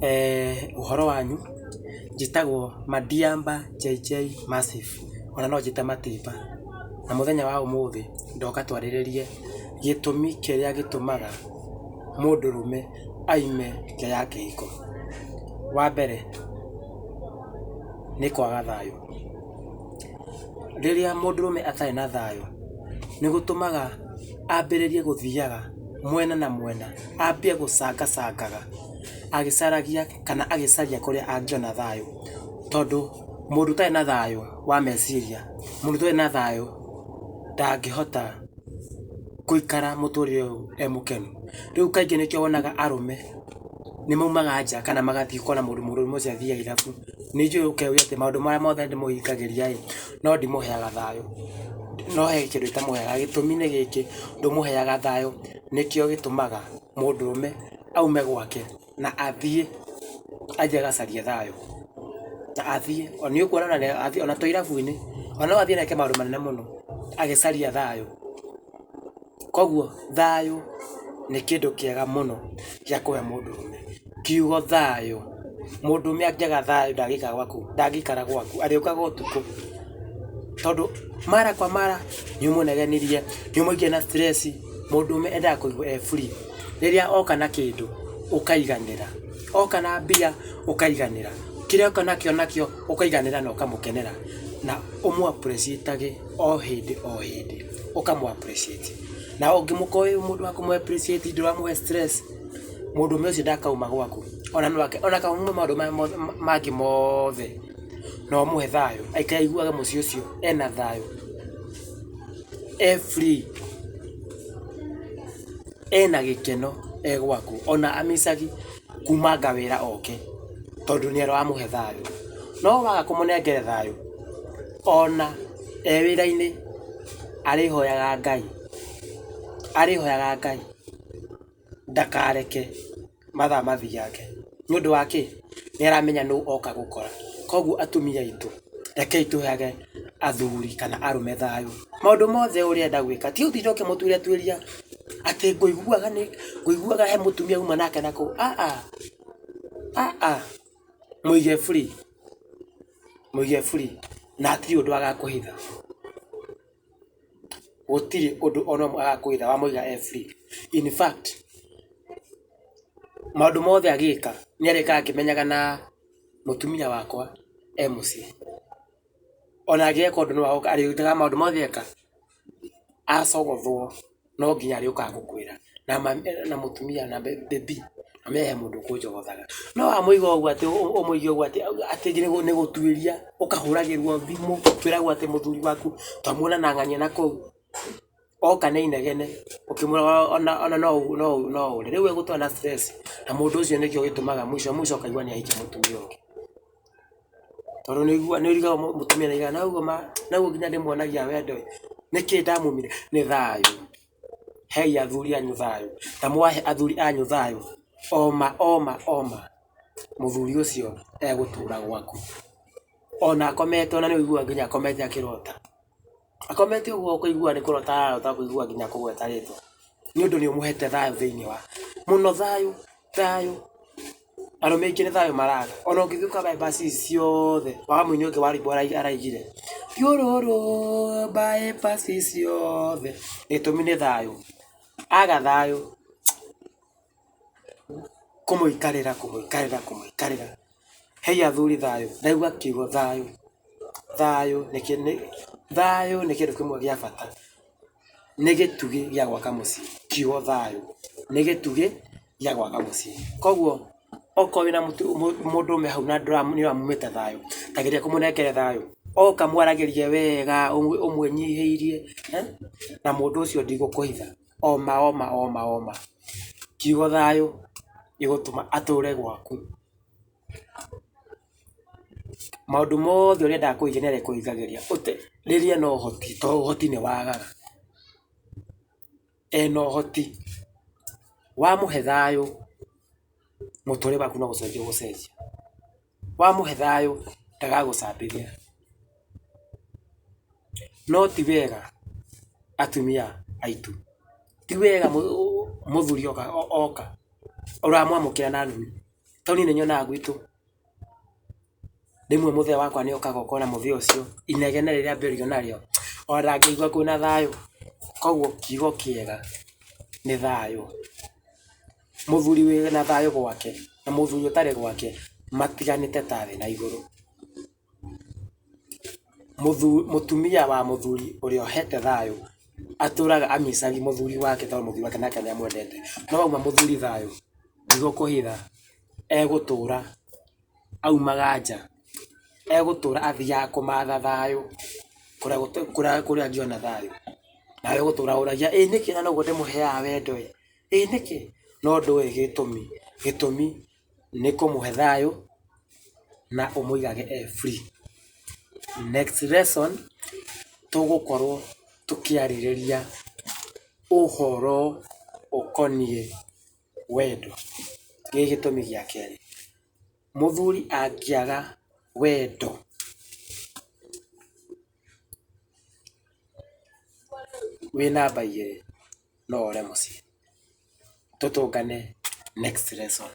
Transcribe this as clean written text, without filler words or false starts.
Ũhoro wanyu? Njĩtagwo Madiamba JJ Massive, ona no ũnjĩte Matimba. Na mũthenya wa ũmũthĩ ndoka twarĩrĩrie gĩtũmi kĩrĩa gĩtũmaga mũndũrũme aime nja ya kĩhiko. Wa mbere nĩ kwaga thayũ. Rĩrĩa mũndũrũme atarĩ na thayũ, nĩ gũtũmaga ambĩrĩrie gũthiaga mwena na mwena, ambie gũcangacangaga agĩcaragia kana agĩcaria kũrĩa angĩona thayũ. Tondũ mũndũ ũtarĩ na thayũ wa meciria, mũndũ ũtarĩ na thayũ ndangĩhota gũikara mũtũrĩre ũyũ e mũkenu. Rĩu kaingĩ nĩkĩo wonaga arũme nĩ maumaga nja kana magathiĩ ũkona mũndũ ũcio athiaga irabu. Nĩ njũĩ ũkeyũria atĩ maũndũ marĩa mothe ndĩmũhingagĩria ĩ, no ndimũheaga thayũ, no he kĩndũ itamũheaga. Gĩtũmi nĩ gĩkĩ, ndũmũheaga thayũ nĩkĩo gĩtũmaga mũndũrũme aume gwake na athiĩ, athiĩ agacarie thayũ. Na athiĩ, nĩ ũkuona ona to irabu-inĩ, ona no athiĩ na eke maũndũ manene mũno agĩcaria thayũ. Koguo thayũ nĩ kĩndũ kĩega mũno gĩa kũhe mũndũrũme. Kiugo thayũ, mũndũrũme angĩaga thayũ ndangĩikara gwaku, ndangĩikara gwaku, arĩũkaga ũtukũ. Tondũ mara kwa mara nĩ ũmũnegenirie, nĩ ũmũigire na stress, mũndũrũme endaga kũigua e free. Rĩrĩa oka na kĩndũ ũkaiganĩra, oka na mbia ũkaiganĩra, kĩrĩa oka nakĩo nakĩo ũkaiganĩra na ũkamũkenera. Na ũmũ appreciate age o hĩndĩ o hĩndĩ, ũkamũ appreciate. Na ũngĩkorwo wĩ mũndũ wa kũmũ appreciate ndũramũhe stress, mũndũrũme ũcio ndakauma gwaku. Ona no ona kaume maũndũ maya mangĩ mothe, na ũmũhe thayũ, aikare aiguage mũciĩ ũcio ena thayũ, e free, ena gĩkeno e gwaku. Ona amicagi kumanga wĩra oke, tondũ nĩ ũramũhe thayũ. No waga kũmũnengere thayũ, ona e wĩra-inĩ arĩhoyaga Ngai, arĩhoyaga Ngai ndakareke mathaa mathiange. Nĩ ũndũ wa kĩ? Nĩ aramenya nũ oka gũkora. Koguo atumia aitũ, rekei tũheage athuri kana arũme thayũ. Maũndũ mothe ũrenda gwĩka, ti ũtinde ũkĩmũtuĩria tuĩria atĩ ngũiguaga nĩ ngũiguaga he mũtumia uma nake nakũu, aa aa, mũige free, mũige free na hatirĩ ũndũ agakũhitha. Gũtirĩ ũndũ ona ũmwe agakũhitha wamũiga e free. In fact, maũndũ mothe agĩka nĩ arĩkaga akĩmenyaga na mũtumia wakwa e mũciĩ. Ona angĩgeka ũndũ no arĩrutaga maũndũ mothe eka, acogothwo no nginya arĩũkaga gũkwĩra na mũtumia na baby amenye he mũndũ ũkũnjogothaga. No wamũiga ũguo atĩ ũmũige ũguo atĩ atĩ nĩ gũtuĩria, ũkahũragĩrwo thimũ ũkeragwo atĩ mũthuri waku twamuona na ng'ania nakũu, oka nĩ inegene ũkĩmwĩra ona ona no no no ũre. Rĩu egũtwara na stress na mũndũ ũcio nĩkĩo gĩtũmaga mũico mũico ũkaigua nĩ ahikia mũtumia ũngĩ. Tondũ nĩ ũrigagwo mũtumia nĩ augaga na ũguo na ũguo nginya ndĩmuonagia wendo ĩ, nĩkĩ ndamumire? Nĩ thayũ. Hei athuri anyu thayũ. Na mwahe athuri anyu thayũ, oma oma oma mũthuri ũcio egũtũra gwaku. Ona akomete ona nĩ ũiguaga nginya akomete akĩrota. Akomete ũguo ũkaigua nĩ kũrota ararota ũkaigua nginya akũgweta rĩtwa. Nĩ ũndũ nĩ ũmũhete thayũ thĩinĩ wa, mũno thayũ, thayũ. Arũme aingĩ nĩ thayũ maraga. Ona ũngĩthiĩ ũka bypass ici ciothe, wa mũini ũngĩ wa rwĩmbo araigire, thiũrũrũ bypass ciothe, gĩtũmi nĩ thayũ. Aga thayũ, kũmũikarĩra kũmũikarĩra kũmũikarĩra. Hei athuri thayũ, ndaigua kiugo thayũ, thayũ nĩ thayũ nĩ kĩndũ kĩmwe gĩa bata. Nĩ gĩtugĩ gĩa gwaka mũciĩ, kiugo thayũ nĩ gĩtugĩ gĩa gwaka mũciĩ. Koguo okorwo wĩna mũndũrũme hau na nĩ ũramumĩte thayũ, ta geria kũmũnengere thayũ. Oka mwaragĩrie wega, ũmwĩnyihĩirie, na mũndũ ũcio ndigũkũhitha, oma oma oma oma, kiugo thayũ gĩgũtũma atũre gwaku. Maũndũ mothe ũrĩendaga kũhingia nĩ arĩkũhingagĩria, rĩrĩa ena ũhoti, tondũ ũhoti nĩ wagaga. Ena ũhoti, wamũhe thayũ, mũtũrĩre waku no gũcenjia ũgũcenjia. Wamũhe thayũ ndagagũcambithia. No ti wega atumia aitũ, ti wega mũthuri oka oka ũramwamũkĩra na nduthi. Tondũ niĩ nĩ nyonaga gwitũ, rĩmwe mũthee wakwa nĩ okaga ũkona mũthee ũcio inegene rĩrĩa ambĩrĩria narĩo, ona ndangĩigua kwĩna thayũ. Koguo kiugo kĩega nĩ thayũ. Mũthuri wĩna thayũ gwake na mũthuri ũtarĩ gwake matiganĩte ta thĩ na igũrũ. Mũtumia wa mũthuri ũrĩa ũhete thayũ atũraga amicagi mũthuri wake tondũ mũthuri wake nake nĩ amwendete. No wauma mũthuri thayũ, ndigũkũhitha, egũtũra aumaga nja, egũtũra athiaga kũmatha thayũ kũrĩa angĩona thayũ. Nawe ũgũtũra ũragia ĩ nĩkĩ na noguo ndĩmũheaga wendo ĩ, ĩ nĩkĩ? No ndũĩ gĩtũmi, gĩtũmi nĩ kũmũhe thayũ na ũmũigage e free. Next lesson tũgũkorwo tũkĩarĩrĩria ũhoro ũkoniĩ wendo. Gĩ gĩtũmi gĩa kerĩ, mũthuri angĩaga wendo wĩ namba igĩrĩ no ore mũciĩ. Tũtũngane next lesson.